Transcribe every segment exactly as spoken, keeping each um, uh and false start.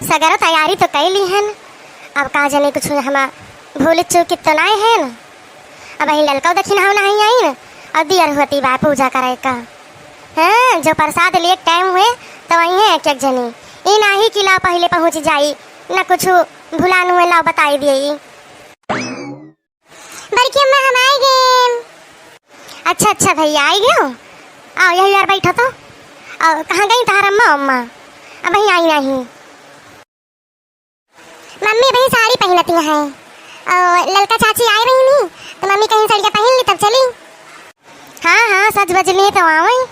सगरो तैयारी तो कइ लिहेन, अब का जने कुछ हमा भूल चूक तो नाहीं हेन। अबहीं ललका दखिनहवा नाहीं आइन, अउर दियर होती बा पूजा करइ का। हाँ, जो परसाद लेक टाइम हुए तो अइहें एक एक जनी। ई नाहीं कि लाव पहिले पहुँचि जाई, न कुछ भुलान हुए लाव बताइ दिए। बड़की अम्मा, हम आइ गएन। अच्छा, अच्छा भइया, आइ गयो। आओ, यही यार बइठो तो। आओ, कहाँ गई तोहार अम्मा, अम्मा? अबहीं आई नाहीं। मम्मी अबहीं साड़ी पहिनती हैं। और ललका चाची आइ रही नी, तो मम्मी कहीं सड़िया पहिन ली तब चली। हाँ, हाँ, सज बज लिए तो आवइ।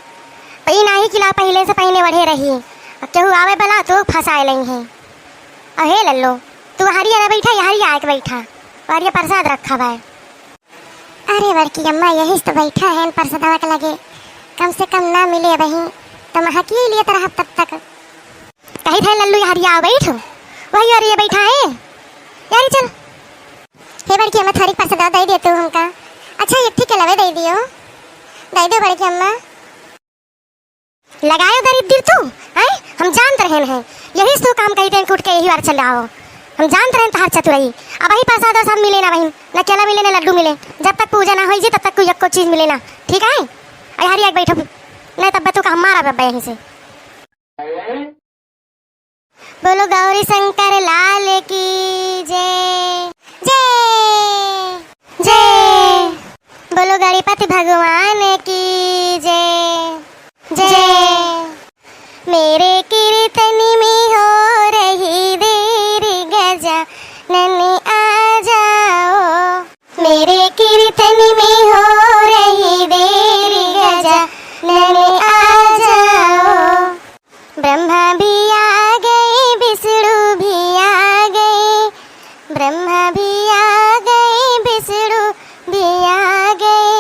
पर ई नाहीं कि लाव पहिले से पहिने ओढ़े रही। अब केहू आवइ बला तो फँसाए लइहें। अउर हे लल्लो, तू हरिया न बइठा, यहरिया आइके बइठा। हरिया परसाद रखा बाय। अरे बड़की अम्मा, यही से तो बइठा है परसदवा के लगे, कम से कम ना मिले अबहीं, तो महकिए लिए तो रहब तब तक। कही थे लल्लू, यहरिया आओ बइठो, वही हरिया बइठा है, यहरी चल। हे बड़की अम्मा, थोड़ी परसदवा दइ दे तू हमका। अच्छा, एक ठीक लवे दइ दियो, दइ दो बड़की अम्मा। लगायो दरिद्र तू, हैं? हम जानत रहेन हैं, यही से तू काम कही देन, उठ के यही बार चल आओ। हम जानत रहेन तोहार चतुराई। अबहीं परसाद वरसाद मिले ना बहिन, न केला मिले, न लड्डू मिले। जब तक पूजा ना होई जी, तब तक कोई एक्को चीज मिले ना, ठीक है? अरे हरिया के बैठो, नहीं तब तू का हम मारा बब्बा यहीं से। बोलो गौरी शंकर लाल की जय। जय जय। बोलो गणपति भगवान की जय। जय। मेरे कीर्तन में हो रही देर, गजानन आ जाओ। मेरे कीर्तन में हो रही देर, गजानन आ जाओ। ब्रह्मा भी आ गए, विष्णु भी आ गए, ब्रह्मा भी आ गए, विष्णु भी आ गए,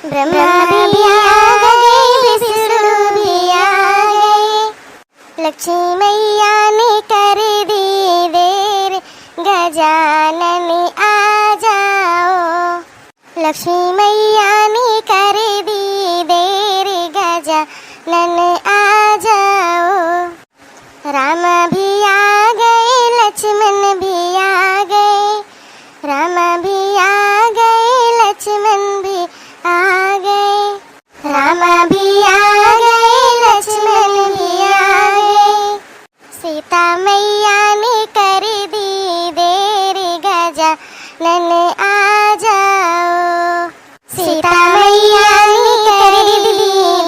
ब्रह्मा भी आ गए, विष्णु भी आ गए। लक्ष्मी मैया ने कर दी देर, गजानन आ जाओ। लक्ष्मी मैया ने कर दी देर, गजानन आ जाओ। राम भी आ गए, लक्ष्मण भी आ गए, राम भी आ गए, लक्ष्मण भी आ गए, राम भी आ गए, लक्ष्मण भी आ गए। सीता मैया ने कर दी देर, गजानन आ जाओ। सीता मैया ने कर दी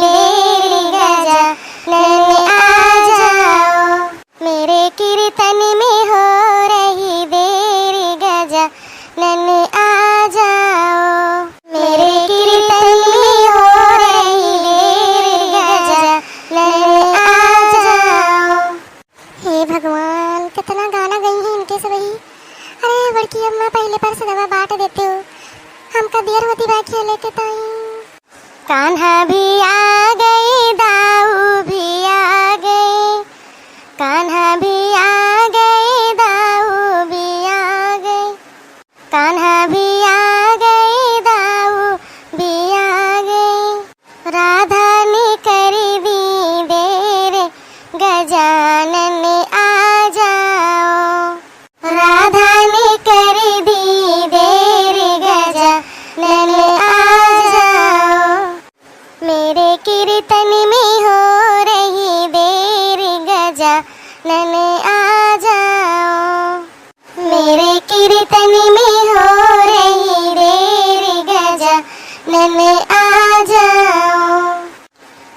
देर, गजानन आ जाओ। मेरे कीर्तन में हो रही देर, गजानन आ जाओ। मेरे कीर्तन में हो रही देर, गजानन आ जाओ। हे भगवान, कितना गाना गई हैं इनके सबही। अरे बड़की अम्मा, पहिले परसदवा बाँट देते हो, हमका दियर होती बा खेले के ताई। कान्हा भी आ गए, दाऊ भी आ गए, कान्हा भी आ गए, दाऊ भी आ गए। कान्हा भी आ गए, दाऊ भी आ गए। राधा ने कर दी देर, गजानन आ जाओ। राधा ने कर दी देर, गजानन आ जाओ। मेरे कीर्तन में हो रही देर, गजानन आ जाओ। मेरे कीर्तन में हो रही देर, गजानन आ जाओ।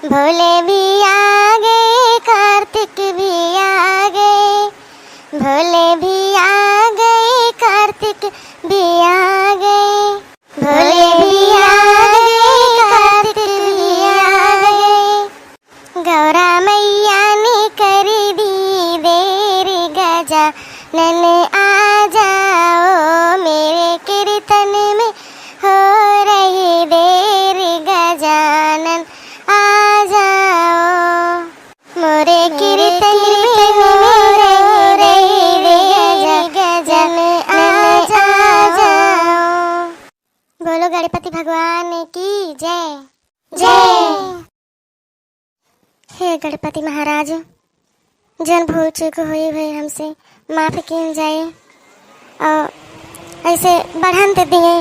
भोले भी आ गए, कार्तिक भी आ गए, भोले भी आ गए, कार्तिक भी आ गए। भोले भी आ गए, कार्तिक भी आ गए। गौरा मैया ने कर दी देर, गजानन आ जाओ। मेरे कीर्तन में हो रही देर, गजानन आ जाओ। मोरे कीर्तन में हो रही देर, गजानन आ जाओ। बोलो गणपति भगवान की जय। जय। हे गणपति महाराज, जौन भूल चूक होई होई हमसे माफ कीन जाए। और ऐसे बढ़न दे दिए,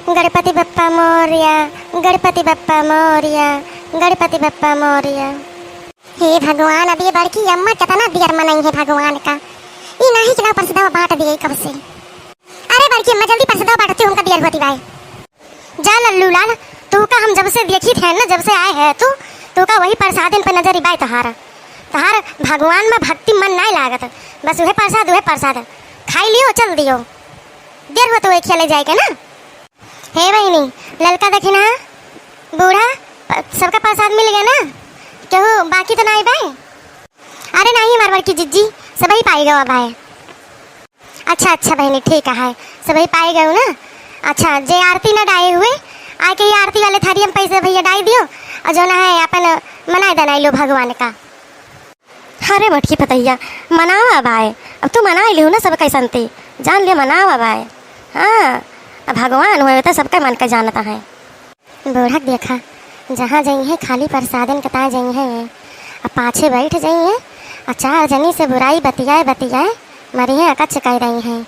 गणपति बप्पा मोरया, गणपति बप्पा मोरया, गणपति बप्पा मोरया। हे भगवान, अब ये बड़की अम्मा कितना दियर मनई है भगवान का। ई नाही कि ना परसदवा बांट दिए कब से। अरे बड़की अम्मा, जल्दी परसदवा बांटती, हमका दियर होती बाय। जा लल्लू लाल, तोहका हम जब से देखित है ना, जब से आए है तू, तोहका वही परसादिन पे नजर बाय तोहार। तोहार भगवान में भक्ति मन नाय लागत, बस उहे परसाद, उहे परसाद। खाई लियो, चल दियो, देर होत हुए खेले जाए के ना। हे बहिनी, ललका देखी ना, बूढ़ा, प-, सबका परसाद मिल गया ना, केहू बाकी तो नाय बाय? अरे नाही, हमार बड़की जिज्जी, सबही पाई गवा बाय। अच्छा, अच्छा बहिनी, ठीक है, सबही पाए गयो ना। अच्छा, जे आरती ना डाए हुए, आके ये आरती वाले थारी में पैसे भैया डाई दियो, और जो ना है अपन मनाए दनाई लो भगवान का। अरे मोटकी पतैया, मनावा बाय, अब तू मनाई लिहू ना सब कैसनती, जान लिया मनावा बाय। हाँ, अब भगवान हुए तो सबके मन का जानता है। बूढ़क देखा, जहाँ जइहैं खाली परसादन के ताईं जइहैं, अब पाछे बैठ जइहैं, आ चार जनी से बुराई बतियाए बतियाए मरिहैं, अकच्छ कइ दइहैं।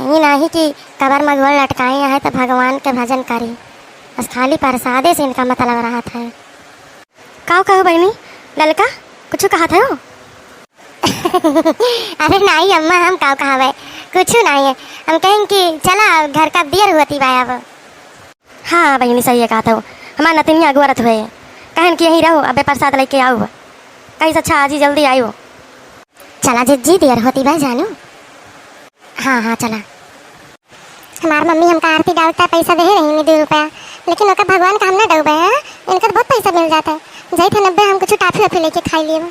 ई नाहीं कि कबर में गोड़ लटकाए हैं तो भगवान के भजन करी, बस खाली परसादे से इनका मतलब रहत है। काव कहो बहिनी, ललका कुछ कहत है हो? अरे नाहीं अम्मा, हम काव कहावे, कुछ नाहीं है। हम कहें कि चला घर का देर होती बा अब। हाँ बहिनी, सही है कहत हो, हमार नतिनिया अगोरत हुए, कहन कि यहीं रहो, अबे परसाद लेके आउब। कहिस अच्छा आजी जल्दी आइब। चला जिज्जी, देर होती बा जानू। हाँ, हाँ, चला। हमार मम्मी हमका आरती डालता पैसा देहे रही दो रुपया, लेकिन ओकर भगवान का हम ना डूबे, हाँ? इनका तो बहुत पैसा मिल जाता है। जाइत है नब्बे, हम कुछ टाफी वाफी लेके खाई लिए।